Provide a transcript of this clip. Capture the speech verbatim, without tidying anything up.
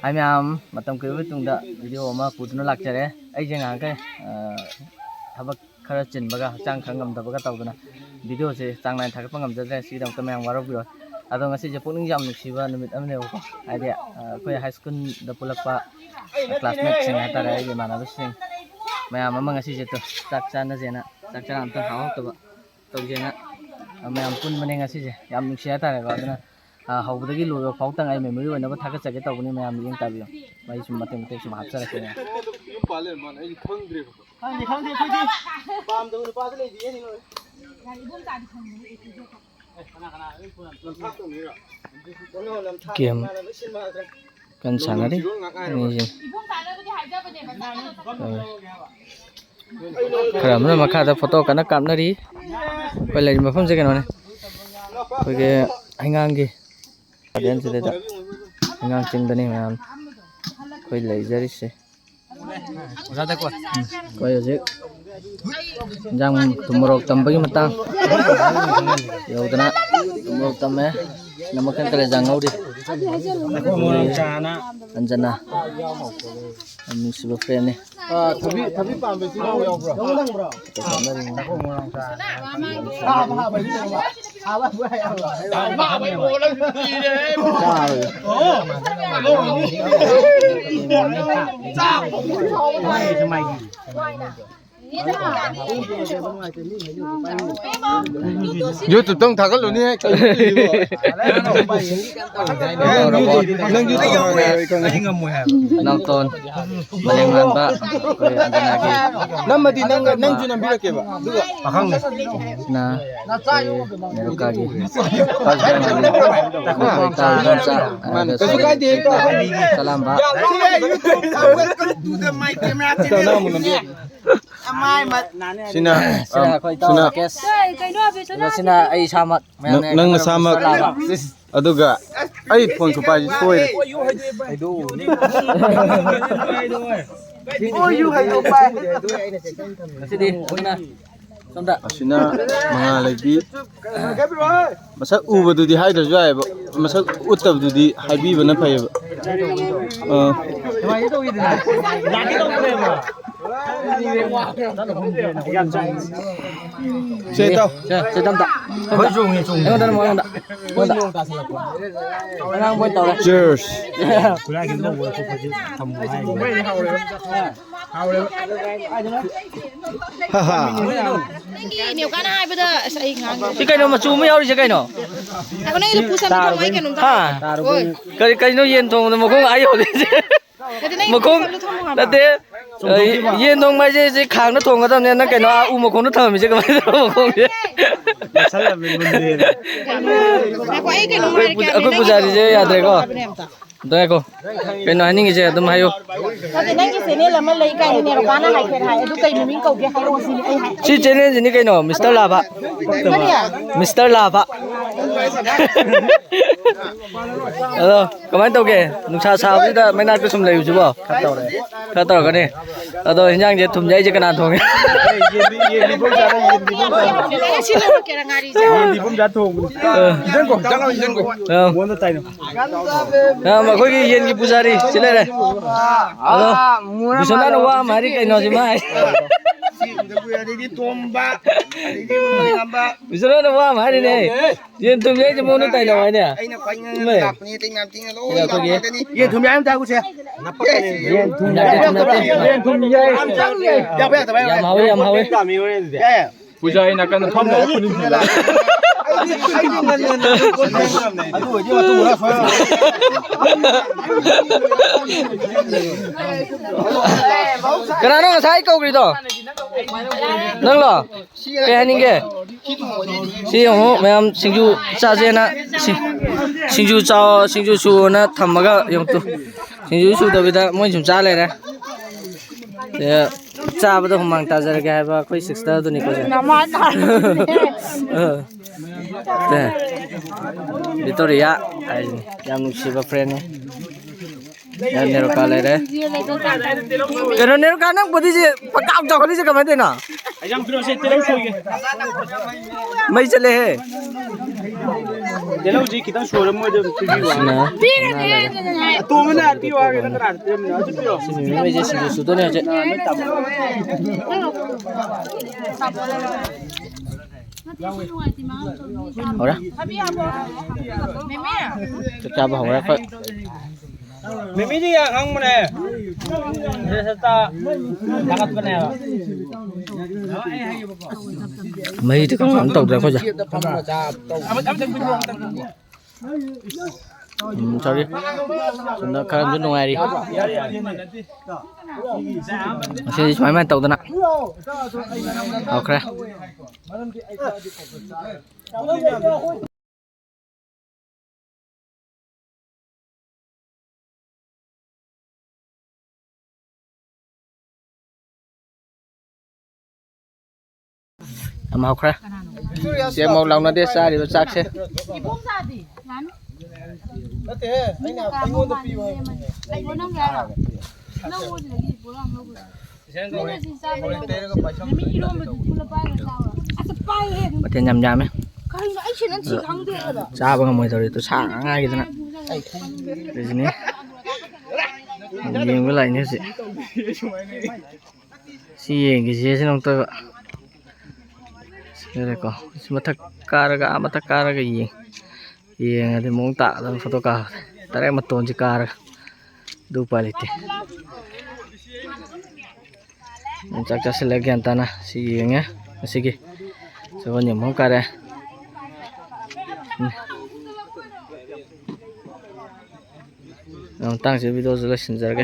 ꯍꯥꯏ ꯃꯌꯥꯝ, ꯃꯇꯝ ꯀꯨꯏꯔꯕ ꯃꯇꯨꯡꯗ ꯚꯤꯗꯤꯑꯣ ꯑꯃ ꯄꯨꯗꯨꯅ ꯂꯥꯛꯆꯔꯦ꯫ ꯑꯩꯁꯦ ꯉꯥꯏꯍꯥꯛꯈꯩ, ꯑ, ꯊꯕꯛ ꯈꯔ ꯆꯤꯟꯕꯒ ꯍꯛꯆꯥꯡ ꯈꯔ ꯉꯝꯗꯕꯒ ꯇꯧꯗꯅ ꯚꯤꯗꯤꯑꯣꯁꯦ ꯆꯥꯡ ꯅꯥꯏꯅ ꯊꯥꯒꯠꯄ ꯉꯝꯖꯗ꯭ꯔꯦ꯫ ꯁꯤꯒꯤꯗꯃꯛꯇ ꯃꯌꯥꯝ ꯋꯥꯔꯧꯕꯤꯔꯣꯏ꯫ ꯑꯗꯣ ꯉꯁꯤꯁꯦ ꯄꯨꯛꯅꯤꯡ ꯌꯥꯝ ꯅꯨꯡꯁꯤꯕ ꯅꯨꯃꯤꯠ ꯑꯃꯅꯦꯕꯀꯣ꯫ ꯍꯥꯏꯗꯤ, ꯑ, ꯑꯩꯈꯣꯏ ꯍꯥꯏ ꯁ꯭ꯀꯨꯜꯗ ꯄꯨꯜꯂꯛꯄ ꯀ꯭ꯂꯥꯁꯃꯦꯠꯁꯤꯡ ꯍꯥꯏꯇꯥꯔꯦ, ꯑꯩꯒꯤ ꯏꯃꯥꯟꯅꯕꯁꯤꯡ ꯃꯌꯥꯝ ꯑꯃ ꯉꯁꯤꯁꯦ ꯇꯨ ꯆꯥꯛ ꯆꯥꯅꯁꯦꯅ, ꯆꯥꯛ ꯆꯥ ꯑꯝꯇ ꯍꯥꯎ ꯍꯥꯎꯇꯕ ꯇꯧꯁꯦꯅ, ꯑ, ꯃꯌꯥꯝ ꯄꯨꯟꯕꯅꯦ ꯉꯁꯤꯁꯦ꯫ ꯌꯥꯝ ꯅꯨꯡꯁꯤ ꯍꯥꯏꯇꯥꯔꯦꯀꯣ꯫ ꯑꯗꯨꯅ, ꯑ, ꯍꯧꯕꯗꯒꯤ ꯂꯣꯏꯕ ꯐꯥꯎꯇꯪ ꯑꯩ ꯃꯦꯃꯣꯔꯤ ꯑꯣꯏꯅꯕ ꯊꯥꯒꯠꯆꯒꯦ ꯇꯧꯕꯅꯤ, ꯃꯌꯥꯝ ꯃꯤꯠꯌꯦꯡ ꯇꯥꯕꯤꯌꯨ꯫ ꯑꯩ ꯁꯨꯝ ꯃꯇꯦꯛ ꯃꯇꯦꯛ ꯁꯨꯝ ꯍꯥꯞꯆꯔꯛꯀꯦ꯫ ꯌꯨꯝ ꯄꯥꯜ ꯂꯩꯔꯝꯃꯥꯅꯦ, ꯑꯩꯗꯤ ꯈꯪꯗ꯭ꯔꯦꯕꯀꯣ꯫ ꯈꯪꯗꯦ, ꯈꯪꯗꯦ, ꯑꯩꯈꯣꯏꯗꯤ ꯄꯥꯝꯗꯕ ꯅꯨꯄꯥꯗ ꯂꯩꯕꯤꯌꯦ ꯅꯣꯏ꯫ ꯀꯦꯝ ꯀꯟꯅ ꯁꯥꯟꯅꯔꯤ ꯑꯅꯤꯁꯤ꯫ ꯈꯔ ꯑꯃꯅ ꯃꯈꯥꯗ ꯐꯣꯇꯣ ꯀꯟꯅ ꯀꯥꯞꯅꯔꯤ꯫ ꯑꯩꯈꯣꯏ ꯂꯩꯔꯤꯕ ꯃꯐꯝꯁꯦ ꯀꯩꯅꯣꯅꯦ, ꯑꯩꯈꯣꯏꯒꯤ ꯍꯩꯉꯥꯡꯒꯤ ꯒꯥꯔꯗꯦꯟꯁꯤꯗꯩꯗ, ꯍꯩꯉꯥꯡ ꯆꯤꯡꯗꯅꯤ ꯃꯌꯥꯝ ꯑꯩꯈꯣꯏ ꯂꯩꯖꯔꯤꯁꯦ꯫ ꯑꯩꯈꯣꯏ ꯍꯧꯖꯤꯛ ꯏꯟꯖꯥꯡ ꯊꯨꯝ ꯃꯣꯔꯣꯛ ꯇꯝꯕꯒꯤ ꯃꯇꯥꯡ ꯌꯧꯗꯅ ꯊꯨꯝ ꯃꯣꯔꯣꯛ ꯇꯝꯃꯦ꯫ ꯅꯃꯛ ꯈꯔ ꯀꯂꯦꯖꯥ ꯉꯧꯔꯤ꯫ ꯑꯟꯖꯅꯥ, ꯌꯥꯝ ꯅꯨꯡꯁꯤꯕ ꯐ꯭ꯔꯦꯟꯅꯤ꯫ ꯑ, ꯊꯕꯤ, ꯊꯕꯤ ꯄꯥꯝꯕ ꯏꯆꯤꯜ ꯏꯅꯥꯎ ꯌꯥꯎꯕ꯭ꯔꯣ? YouTube ꯇ ꯑꯃꯨꯛ ꯊꯥꯒꯠꯂꯨꯅꯦ꯫ ꯅꯪ YouTube ꯅꯪ YouTube ꯅꯥꯎꯇꯣꯟ, ꯃꯂꯦꯝꯉꯥꯟꯕ, ꯑꯩꯈꯣꯏ ꯑꯟꯖꯅꯥꯒꯤ꯫ ꯅꯝꯃꯗꯤ ꯅꯪ, ꯅꯪꯁꯨ ꯅꯝꯕꯤꯔꯛꯀꯦꯕ꯫ ꯑꯗꯨꯒ ꯄꯥꯈꯪꯅ ꯅꯦꯔꯣꯀꯥꯒꯤ ꯃꯈꯣꯏ ꯏꯇꯥꯎ ꯏꯗꯣꯝꯆꯥ, ꯃꯥꯅꯦ, ꯀꯩꯁꯨ ꯀꯥꯏꯗꯦ꯫ ꯆꯂꯥꯝꯕ꯫ ꯁꯤꯅ, ꯁꯤꯅ ꯑꯩꯈꯣꯏ ꯏꯇꯥꯎ ꯁꯤꯅ ꯔꯥꯀꯦꯁ꯫ ꯀꯩꯅꯣ, ꯁꯤꯅ ꯑꯩ ꯏꯁꯥꯃꯛ꯫ ꯃꯌꯥꯝꯅ ꯅꯪ, ꯅꯪ ꯅꯁꯥꯃꯛ꯫ ꯆꯂꯥꯝꯕ꯫ ꯑꯗꯨꯒ ꯑꯩ ꯐꯣꯟ ꯈꯨꯄꯥꯏꯁꯤ ꯁꯣꯏꯔꯦ꯫ ꯉꯁꯤꯗꯤ ꯑꯗꯨꯅ ꯁꯣꯝꯗ꯫ ꯑꯁꯤꯅ ꯃꯉꯥꯜ ꯂꯩꯕꯤ꯫ ꯃꯁꯛ ꯎꯕꯗꯨꯗꯤ ꯍꯥꯏꯗ꯭ꯔꯁꯨ ꯌꯥꯏꯑꯕ, ꯃꯁꯛ ꯎꯠꯇꯕꯗꯨꯗꯤ ꯍꯥꯏꯕꯤꯕꯅ ꯐꯩꯌꯦꯕ꯫ ꯑꯥ꯫ ꯁꯦ, ꯏꯇꯥꯎ꯫ ꯁꯦ, ꯁꯦ, ꯇꯝ ꯇꯝ꯫ ꯑꯩꯉꯣꯟꯗ ꯅꯝꯃꯣ, ꯑꯩꯉꯣꯟꯗ꯫ ꯑꯩꯉꯣꯟꯗ꯫ ꯑꯉꯥꯡ ꯃꯣꯏ ꯇꯧꯔꯦ꯫ Cheers꯫ ꯍꯥ ꯍꯥ꯫ ꯅꯪꯒꯤ ꯅꯦꯋꯀꯥꯅ ꯍꯥꯏꯕꯗ ꯑꯁ ꯑꯩ ꯉꯥꯡꯉꯦ꯫ ꯁꯤ ꯀꯩꯅꯣ ꯃꯆꯨ ꯑꯃ ꯌꯥꯎꯔꯤꯁꯦ ꯀꯩꯅꯣ? ꯉꯥꯏꯈꯣ, ꯅꯪꯒꯤꯗꯣ ꯄꯨ ꯆꯥꯝꯕꯤ ꯊꯝꯃꯣ, ꯑꯩ ꯀꯩꯅꯣꯝꯇ ꯍꯥ? ꯍꯣꯏ꯫ ꯀꯔꯤ, ꯀꯩꯅꯣ ꯌꯦꯟ ꯊꯣꯡꯕꯗ ꯃꯈꯣꯡ ꯑꯥ ꯌꯧꯔꯤꯁꯦ? ꯅꯠꯇꯦ, ꯅꯪꯒꯤ ꯄꯨ ꯃꯈꯣꯡ ꯆꯥꯝꯕꯤꯗꯣ ꯊꯝꯃꯣ ꯍꯥꯏꯕ꯫ ꯅꯠꯇꯦ, ꯑ, ꯌꯦꯟ ꯊꯣꯡꯕ ꯍꯥꯏꯁꯦ ꯁꯤ ꯈꯥꯡꯗ ꯊꯣꯡꯒꯗꯕꯅꯦ꯫ ꯅꯪ ꯀꯩꯅꯣ ꯑꯥ ꯎ ꯃꯈꯣꯡꯗ ꯊꯝꯃꯝꯃꯤꯁꯦ ꯀꯃꯥꯏꯅ ꯇꯧꯕ ꯃꯈꯣꯡꯁꯦ? ꯉꯥꯏꯈꯣ, ꯑꯩ ꯀꯩꯅꯣꯝ ꯑꯩꯈꯣꯏ ꯍꯥꯏꯔꯛꯀꯦ ꯄꯨ-, ꯍꯥꯏꯕꯅꯦ꯫ ꯑꯩꯈꯣꯏ ꯅꯪꯒꯤ ꯄꯨꯖꯥꯔꯤꯁꯦ ꯌꯥꯗ꯭ꯔꯦꯀꯣ꯫ ꯑꯝꯇ ꯉꯥꯏꯈꯣ꯫ ꯀꯩꯅꯣ ꯍꯥꯏꯅꯤꯡꯉꯤꯁꯦ ꯑꯗꯨꯝ ꯍꯥꯏꯌꯨ꯫ ꯅꯠꯇꯦ, ꯅꯪꯒꯤ channel ꯑꯃ ꯂꯩ ꯀꯥꯏꯅ ꯅꯦꯔꯣꯀꯥꯅ ꯍꯥꯏꯐꯦꯠ ꯍꯥꯏ꯫ ꯑꯗꯨ ꯀꯩ ꯃꯃꯤꯡ ꯀꯧꯒꯦ ꯍꯥꯏꯔꯛꯑꯣ ꯁꯤꯅꯤ ꯑꯩ ꯍꯥꯏ-, ꯁꯤ channelꯁꯤꯅꯤ ꯀꯩꯅꯣ, ꯃꯤꯁꯇꯔ ꯂꯥꯚꯥ꯫ ꯀꯔꯤ? ꯃꯤꯁꯇꯔ ꯂꯥꯚꯥ꯫ ꯑꯗꯣ ꯀꯃꯥꯏꯅ ꯇꯧꯒꯦ? ꯅꯨꯡꯁꯥ ꯁꯥꯕꯁꯤꯗ ꯃꯩꯅꯥꯛꯇ ꯁꯨꯝ ꯂꯩꯕꯁꯤꯕꯣ? ꯈꯔ ꯇꯧꯔꯒꯅꯤ꯫ ꯑꯗꯣ ꯍꯤꯟꯖꯥꯡꯁꯦ ꯊꯨꯝ ꯌꯥꯛꯏꯁꯦ ꯀꯅꯥ ꯊꯣꯡꯉꯦ? ꯌꯦꯟꯗꯤ, ꯌꯦꯟꯗꯤ ꯄꯨꯡ ꯆꯥꯔꯦ, ꯌꯦꯟꯗꯤ ꯄꯨꯡ ꯆꯥꯔꯦ꯫ ꯁꯤ ꯂꯧꯔꯛꯀꯦꯔꯥ ꯉꯥꯔꯤꯁꯦ? ꯌꯦꯟꯗꯤ ꯄꯨꯡ ꯆꯥꯔ ꯊꯣꯡꯕꯅꯤ꯫ ꯑ꯫ ꯏꯟꯖꯥꯡ ꯀꯣ, ꯏꯟꯖꯥꯡ ꯂꯥꯛꯑꯣ, ꯏꯟꯖꯥꯡ ꯀꯣ꯫ ꯑ꯫ ꯃꯉꯣꯟꯗ ꯇꯥꯏꯅꯣ꯫ ꯑ, ꯑꯩꯈꯣꯏꯒꯤ ꯌꯦꯟꯒꯤ ꯄꯨꯖꯥꯔꯤ ꯁꯤ ꯂꯩꯔꯦ꯫ ꯑꯗꯣ ꯕꯤꯁ꯭ꯋꯥꯅꯥꯊꯅ ꯋꯥ ꯑꯃ ꯍꯥꯏꯔꯤ ꯀꯩꯅꯣ ꯁꯤ ꯃꯥ ꯍꯥꯏ꯫ ꯑꯗꯩꯗꯤ ꯇꯣꯝꯕ, ꯑꯗꯩꯗꯤ ꯃꯌꯥꯝꯕ꯫ ꯕꯤꯁ꯭ꯋꯥꯅꯥꯊꯅ ꯋꯥ ꯑꯃ ꯍꯥꯏꯔꯤꯅꯦ꯫ ꯌꯦꯟ ꯊꯨꯝ ꯌꯥꯛꯏꯁꯦ ꯃꯉꯣꯟꯗ ꯇꯥꯏꯅꯧ ꯍꯥꯏꯅꯦ꯫ ꯑꯩꯅ ꯈ꯭ꯋꯥꯏ ꯉꯟꯅ ꯏꯃꯦ꯫ ꯂꯥꯛꯄꯅꯤ, ꯑꯇꯩ ꯃꯌꯥꯝ ꯊꯦꯡꯅ ꯂꯣꯏ ꯁꯤꯗ ꯑꯩꯈꯣꯏꯒꯤ ꯂꯥꯛꯄꯅꯤ꯫ ꯌꯦꯟ ꯊꯨꯝ ꯌꯥꯛꯏ ꯑꯝꯇ ꯍꯥꯏꯈꯣꯁꯦ꯫ ꯌꯦꯟ ꯊꯨꯝ ꯌꯥꯛꯏ ꯅꯠꯇꯦ꯫ ꯌꯦꯟ ꯊꯨꯝ ꯌꯥꯛꯏ꯫ ꯌꯥꯛꯄ ꯌꯥꯗꯕ ꯌꯥꯝ ꯍꯥꯎꯋꯦ, ꯌꯥꯝ ꯍꯥꯎꯋꯦ꯫ ꯌꯥꯏ, ꯌꯥꯏ꯫ ꯄꯨꯖꯥ ꯑꯩ ꯅꯥꯀꯟꯗ ꯐꯝꯃꯦ, ꯈꯨꯅꯤꯡ ꯊꯤꯜꯂ꯫ ꯑꯩꯗꯤ, ꯑꯩꯗꯤ ꯉꯟꯅ ꯉꯟꯅ ꯑꯗꯨ ꯑꯣꯏꯗꯤ ꯃꯇꯨꯡ ꯃꯅꯥꯎ ꯁꯣꯏꯔꯔꯣꯏ꯫ ꯀꯅꯥꯅꯣ ꯉꯁꯥꯏ ꯀꯧꯈ꯭ꯔꯤꯗꯣ? ꯅꯪꯂꯣ? ꯀꯩ ꯍꯥꯏꯅꯤꯡꯒꯦ? ꯁꯤ ꯌꯦꯡꯉꯨ, ꯃꯌꯥꯝ ꯁꯤꯡꯖꯨ ꯆꯥꯁꯦꯅ ꯁꯤ-, ꯁꯤꯡꯖꯨ ꯆꯥ-, ꯁꯤꯡꯖꯨ ꯁꯨꯅ ꯊꯝꯃꯒ ꯌꯦꯡꯉꯨ ꯇꯨ꯫ ꯁꯤꯡꯖꯨ ꯁꯨꯗꯕꯤꯗ ꯃꯣꯏ ꯁꯨꯝ ꯆꯥ ꯂꯩꯔꯦ꯫ ꯑꯦ, ꯆꯥꯕꯗ ꯍꯨꯃꯥꯡ ꯇꯥꯖꯔꯒꯦ ꯍꯥꯏꯕ ꯑꯩꯈꯣꯏ sister ꯗꯨꯅꯤꯀꯣ ꯁꯦ꯫ ꯅꯃꯥ ꯇꯥꯔꯦ꯫ ꯑ, ꯁꯦ, ꯚꯤꯛꯇꯣꯔꯤꯌꯥ ꯍꯥꯏꯁꯤꯅꯤ꯫ ꯌꯥꯝ ꯅꯨꯡꯁꯤꯕ friend ꯅꯤ꯫ ꯌꯥ, ꯅꯦꯔꯣꯀꯥ ꯂꯩꯔꯦ꯫ ꯀꯩꯅꯣ, ꯅꯦꯔꯣꯀꯥ, ꯅꯪ body ꯁꯦ ꯄꯪꯆꯥꯎ ꯆꯥꯎꯈꯠꯂꯤꯁꯦ ꯀꯃꯥꯏꯅ ꯇꯧꯔꯤꯅꯣ? ꯃꯩ ꯆꯠꯂꯦꯍꯦ꯫ ꯇꯤꯜꯍꯧꯁꯤ ꯈꯤꯇꯪ ꯁꯣꯏꯔ ꯃꯣꯏꯗ ꯑꯗꯨꯝ ꯄꯤꯕꯤꯌꯨ ꯍꯥꯏꯕ꯫ ꯄꯤꯔꯒꯦ꯫ ꯑꯇꯣꯝꯕꯅ ꯄꯤꯌꯨ ꯍꯥꯏꯔꯒ ꯅꯪ ꯀꯅꯥꯗ ꯄꯤꯔꯝꯃꯤꯅꯣ? ꯑꯗꯨ ꯄꯤꯔꯣ꯫ ꯁꯤ ꯃꯤꯃꯤꯁꯦ ꯁꯤꯡꯖꯨ ꯁꯨꯗꯣꯏꯅꯦ ꯍꯧꯖꯤꯛ꯫ ꯍꯧꯔꯦ꯫ ꯆꯥꯛ ꯆꯥꯕ ꯍꯧꯔꯦ ꯑꯩꯈꯣꯏ꯫ ꯃꯤꯃꯤꯗꯤ ꯌꯥꯝ ꯈꯪꯕꯅꯦ꯫ ꯗ꯭ꯔꯦꯁꯇ ꯊꯥꯒꯠꯄꯅꯦꯕ꯫ ꯃꯍꯤꯗꯤ ꯀꯩꯅꯣ ꯇꯧꯗ꯭ꯔꯦ ꯑꯩꯈꯣꯏꯁꯦ꯫ ꯎꯝ, ꯁꯣꯔꯤ꯫ ꯁꯣꯝꯗ ꯈꯔ ꯑꯃꯁꯨ ꯅꯨꯡꯉꯥꯏꯔꯤ꯫ ꯉꯁꯤꯗꯤ ꯁꯨꯃꯥꯏꯅ ꯇꯧꯗꯅ ꯍꯧꯈ꯭ꯔꯦ꯫ ꯌꯥꯝ ꯍꯧꯈ꯭ꯔꯦ꯫ ꯆꯦꯃꯧ ꯂꯥꯎꯅꯗꯦ ꯆꯥꯔꯤꯕ ꯆꯥꯛꯁꯦ꯫ ꯅꯠꯇꯦꯍꯦ, ꯑꯩꯅ ꯑꯩꯉꯣꯟꯗ ꯄꯤꯌꯨ ꯍꯥꯏꯕꯅꯦ꯫ ꯃꯊꯦꯜ ꯌꯥꯝ ꯌꯥꯝꯃꯦ꯫ ꯆꯥꯕ ꯉꯝꯃꯣꯏꯗꯧꯔꯤ, ꯑꯗꯨ ꯁꯥ ꯉꯥꯏꯒꯤꯗꯅ꯫ ꯑꯗꯨꯁꯤꯅꯤ ꯌꯦꯡꯕ ꯂꯥꯛꯏꯅꯦ ꯍꯧꯖꯤꯛ꯫ ꯁꯤ ꯌꯦꯡꯒꯦ, ꯆꯦꯁꯤꯅ ꯑꯃꯨꯛꯇꯣꯏꯕ꯫ ꯁꯤꯗꯀꯣ, ꯁꯤ ꯃꯊꯛ ꯀꯥꯔꯒ, ꯑꯥ ꯃꯊꯛ ꯀꯥꯔꯒ ꯌꯦꯡ-, ꯌꯦꯡꯉꯗꯤ ꯃꯑꯣꯡ ꯇꯥꯗꯕ ꯐꯣꯇꯣ ꯀꯥꯞꯄꯗꯤ꯫ ꯗꯥꯏꯔꯦꯛ ꯃꯇꯣꯟꯁꯤ ꯀꯥꯔꯒ꯫ ꯑꯗꯨ ꯎꯄꯥꯏ ꯂꯩꯇꯦ꯫ ꯆꯥꯛ ꯆꯥꯁꯤꯜꯂꯒ ꯒ꯭ꯌꯥꯟ ꯇꯥꯅ ꯁꯤ ꯌꯦꯡꯉꯦ꯫ ꯉꯁꯤꯒꯤ ꯁꯒꯣꯜ ꯌꯦꯡꯐꯝ ꯀꯥꯔꯦ꯫ ꯎꯝ꯫ ꯃꯇꯥꯡꯁꯤꯗ ꯚꯤꯗꯤꯑꯣꯁꯤ ꯂꯣꯏꯁꯤꯟꯖꯔꯒꯦ꯫